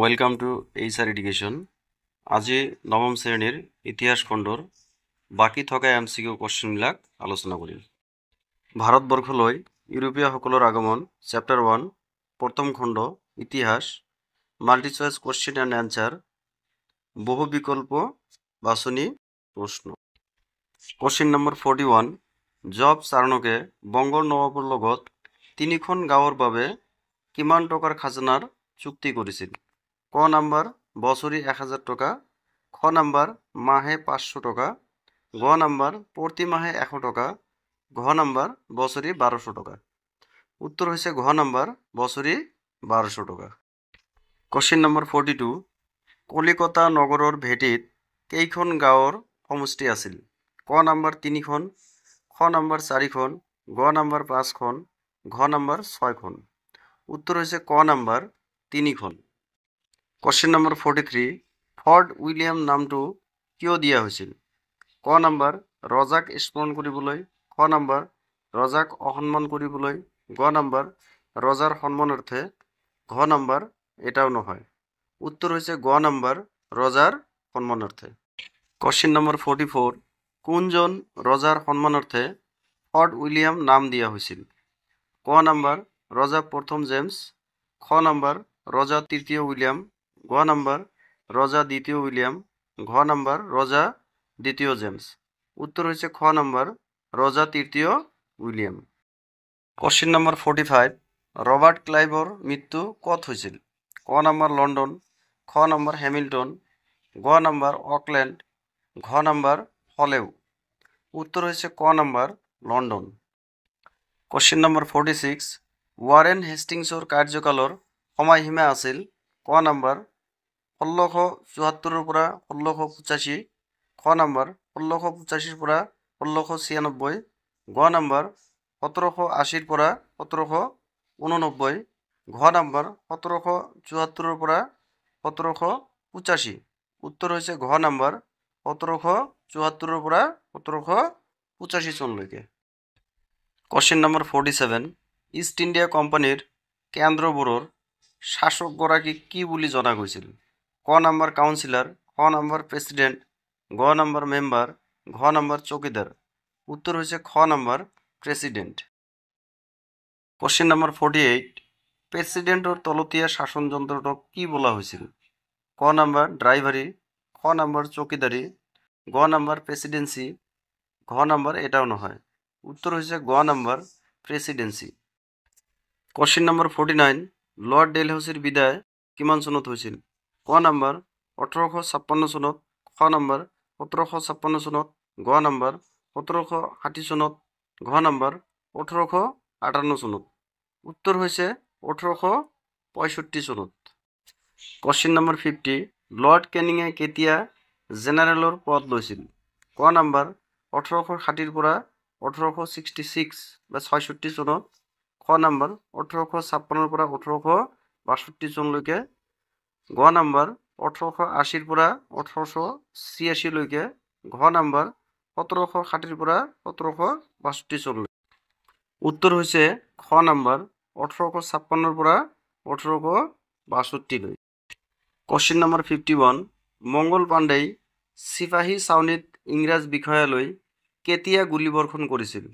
Welcome to HR Education. আজি নৱম শ্ৰেণীৰ ইতিহাস খণ্ডৰ বাকী থকা এমচিকিউ কুৱেশ্যনবিলাক আলোচনা কৰিম। ভাৰতবৰ্ষলৈ ইউৰোপীয়সকলৰ আগমন, চেপ্টাৰ 1, প্ৰথম খণ্ড, ইতিহাস, multi choice question and answer, বহু বিকল্প বাছনি প্ৰশ্ন। কুৱেশ্যন নম্বৰ 41, জব চাৰ্ণকে বংগৰ নৱাবৰ লগত তিনিখন গাঁৱৰ বাবে কিমান টকাৰ খাজনাৰ চুক্তি কৰিছিল? ক নাম্বাৰ বছৰি 1000 টকা, খ নাম্বাৰ মাহে 500 টকা, গ নাম্বাৰ প্ৰতি মাহে 100 টকা, ঘ নাম্বাৰ বছৰি 1200 টকা। উত্তৰ হৈছে ঘ নাম্বাৰ বছৰি 1200 টকা। কুৱেশ্যন নম্বৰ 42, কলিকতা নগৰৰ ভেটিত কেইখন গাঁৱৰ সমষ্টি আছিল? ক নাম্বাৰ তিনিখন, খ নাম্বাৰ চাৰিখন, গ নাম্বাৰ পাঁচখন, ঘ নাম্বাৰ ছয়খন। উত্তৰ হৈছে ক নাম্বাৰ তিনিখন। কুৱেশ্যন নম্বৰ 43, ফৰ্ট উইলিয়াম নামটো কিয় দিয়া হৈছিল? ক নাম্বাৰ ৰজাক স্মৰণ কৰিবলৈ, খ নাম্বাৰ ৰজাক অসন্মান কৰিবলৈ, গ নাম্বাৰ ৰজাৰ সন্মানাৰ্থে, ঘ নাম্বাৰ এটাও নহয়। উত্তৰ হৈছে গ নাম্বাৰ ৰজাৰ সন্মানাৰ্থে। কুৱেশ্যন নম্বৰ 44, কোনজন ৰজাৰ সন্মানাৰ্থে ফৰ্ট উইলিয়াম নাম দিয়া হৈছিল? ক নাম্বাৰ ৰজা প্ৰথম জেমছ, খ নাম্বাৰ ৰজা তৃতীয় উইলিয়াম, গ নাম্বাৰ ৰজা দ্বিতীয় উইলিয়াম, ঘ নাম্বাৰ ৰজা দ্বিতীয় জেমছ। উত্তৰ হৈছে খ নাম্বাৰ ৰজা তৃতীয় উইলিয়াম। কুৱেশ্যন নম্বৰ 45, ৰবাৰ্ট ক্লাইভৰ মৃত্যু ক'ত হৈছিল? ক নাম্বাৰ লণ্ডন, খ নাম্বাৰ হেমিল্টন, গ নাম্বাৰ অকলেণ্ড, ঘ নাম্বাৰ হলেও। উত্তৰ হৈছে ক number London. Question number 46, Warren হেষ্টিংছৰ কাৰ্যকালৰ সময়সীমা আছিল? ক নাম্বাৰ 1674ৰ পৰা 1685, খ নাম্বাৰ 1685ৰ পৰা 1696, গ নাম্বাৰ 1780ৰ পৰা 1789, ঘ নাম্বাৰ 1774ৰ পৰা 1785। উত্তৰ হৈছে ঘ নাম্বাৰ 1774ৰ পৰা 1785 চনলৈকে। কুৱেশ্যন নম্বৰ 47, ইষ্ট ইণ্ডিয়া কোম্পানীৰ কেন্দ্ৰবোৰৰ শাসকগৰাকীক কি বুলি জনা গৈছিল? ক নাম্বাৰ কাউন্সিলাৰ, খ নাম্বাৰ প্ৰেছিডেণ্ট, গ নাম্বাৰ মেম্বাৰ, ঘ নাম্বাৰ চকীদাৰ। উত্তৰ হৈছে খ number president. Question number 48, প্ৰেছিডেণ্টৰ তলতীয়া শাসনযন্ত্ৰটোক কি বোলা হৈছিল? ক নাম্বাৰ ড্ৰাইভাৰী, খ নাম্বাৰ চকীদাৰী, গ নাম্বাৰ প্ৰেছিডেঞ্চি, ঘ নাম্বাৰ এটাও নহয়। উত্তৰ হৈছে গ number presidency. Question number 49, lord ডেলহাউছিৰ বিদায় কিমান চনত হৈছিল? ক নাম্বাৰ 1856 চনত, খ নাম্বাৰ 1756 চনত, গ নাম্বাৰ 1760 চনত, ঘ নাম্বাৰ 1858 চনত। উত্তৰ হৈছে 1865 চনত। কুৱেশ্যন নম্বৰ 50, লৰ্ড কেনিঙে কেতিয়া জেনেৰেলৰ পদ লৈছিল? ক নাম্বাৰ 1860ৰ পৰা 1866 বা 66 চনত, খ নাম্বাৰ 1856ৰ পৰা 1862 চনলৈকে, গ নাম্বাৰ 1880ৰ পৰা 1886লৈকে, ঘ নাম্বাৰ 1760ৰ পৰা 1762 চনলৈ। উত্তৰ হৈছে খ নাম্বাৰ 1856ৰ পৰা 1862লৈ। কুৱেশ্যন নম্বৰ 51, মংগল পাণ্ডেই চিপাহী ছাউনীত ইংৰাজ বিষয়ালৈ কেতিয়া গুলীবৰ্ষণ কৰিছিল?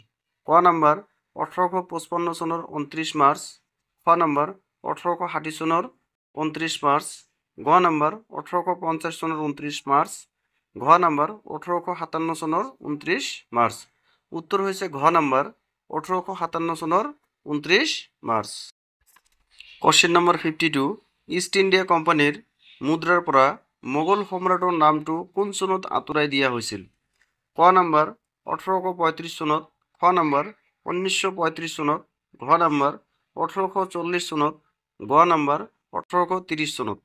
ক নাম্বাৰ 1855 চনৰ 29 মাৰ্চ, খ নাম্বাৰ 1860 চনৰ 29 মাৰ্চ, গ নাম্বাৰ 1850 চনৰ 29 মাৰ্চ, ঘ নাম্বাৰ 1857 চনৰ 29 মাৰ্চ। উত্তৰ হৈছে ঘ নাম্বাৰ 1857 চনৰ 29 March. Question number 52, east India কোম্পানীৰ মুদ্ৰাৰ পৰা মোগল সম্ৰাটৰ নামটো কোন চনত আঁতৰাই দিয়া হৈছিল? ক নাম্বাৰ 1835 চনত, খ নাম্বাৰ 1935 চনত, ঘ নাম্বাৰ 1840 চনত, গ নাম্বাৰ 1830 চনত।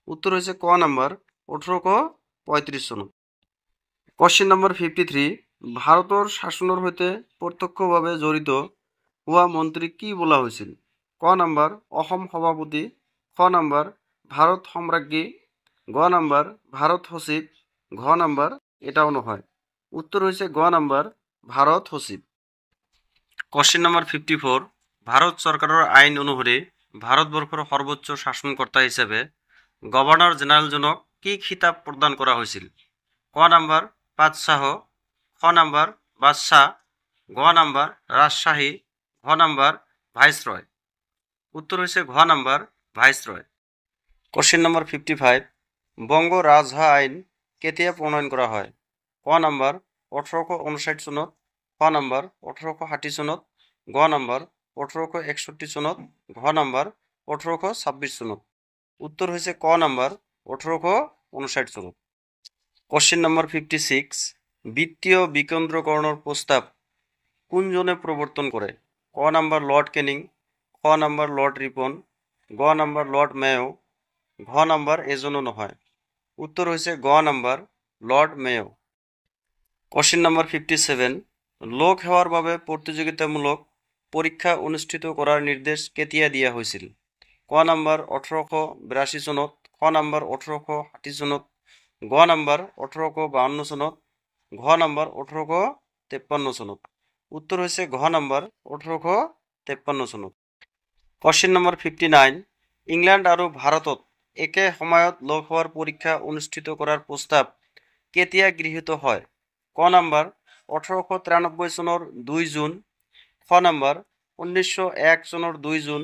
উত্তৰ হৈছে ক নাম্বাৰ 1835 চনত। কুৱেশ্যন নম্বৰ 53, ভাৰতৰ শাসনৰ সৈতে প্ৰত্যক্ষভাৱে জড়িত হোৱা মন্ত্ৰীক কি বোলা হৈছিল? ক নাম্বাৰ অসম সভাপতি, খ নাম্বাৰ ভাৰত সম্ৰাজ্ঞী, গ নাম্বাৰ ভাৰত সচিব, ঘ নাম্বাৰ এটাও নহয়। উত্তৰ হৈছে গ নাম্বাৰ ভাৰত সচিব। কুৱেশ্যন নম্বৰ 54, ভাৰত চৰকাৰৰ আইন অনুসৰি ভাৰতবৰ্ষৰ সৰ্বোচ্চ শাসনকৰ্তা হিচাপে গভৰ্ণৰ জেনেৰেলজনক কি খিতাপ প্ৰদান কৰা হৈছিল? ক নাম্বাৰ পাতশ্বাহ, খ নাম্বাৰ বাদশ্বাহ, গ নাম্বাৰ ৰাজশ্বাহী, ঘ নাম্বাৰ ভাইচৰয়। উত্তৰ হৈছে ঘ number viceroy. Question number 55, Banga ৰাজহাঁহ আইন কেতিয়া প্ৰণয়ন কৰা হয়? ক নাম্বাৰ 1859 চনত, খ নাম্বাৰ 1860 চনত, গ নাম্বাৰ 1861 চনত, ঘ নাম্বাৰ 1826 চনত। উত্তৰ হৈছে ক নাম্বাৰ 1859 চনত। কুৱেশ্যন নম্বৰ 56, বিত্তীয় বিকেন্দ্ৰীকৰণৰ প্ৰস্তাৱ কোনজনে প্ৰৱৰ্তন কৰে? ক নাম্বাৰ লৰ্ড কেনিং, খ নাম্বাৰ লৰ্ড ৰিপন, গ নাম্বাৰ লৰ্ড মেয়, ঘ নাম্বাৰ এজনো নহয়। উত্তৰ হৈছে গ number lord Mayo. Question number 57, লোক সেৱাৰ বাবে প্ৰতিযোগিতামূলক পৰীক্ষা অনুষ্ঠিত কৰাৰ নিৰ্দেশ কেতিয়া দিয়া হৈছিল? ক নাম্বাৰ 1882 চনত, খ নাম্বাৰ 1860 চনত, গ নাম্বাৰ 1852 চনত, ঘ নাম্বাৰ 1853 চনত। উত্তৰ হৈছে ঘ নাম্বাৰ 1853 চনত। কুৱেশ্যন নম্বৰ 59, ইংলেণ্ড আৰু ভাৰতত একে সময়ত লোকসেৱাৰ পৰীক্ষা অনুষ্ঠিত কৰাৰ প্ৰস্তাৱ কেতিয়া গৃহীত হয়? ক নাম্বাৰ 1893 চনৰ 2 জুন, খ নাম্বাৰ 1901 চনৰ 2 জুন,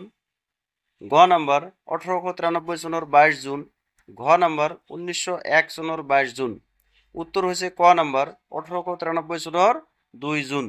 গ নাম্বাৰ 1893 চনৰ 22 জুন, ঘ নাম্বাৰ 1901 চনৰ 22 জুন। উত্তৰ হৈছে ক নাম্বাৰ 1893 চনৰ 2 জুন।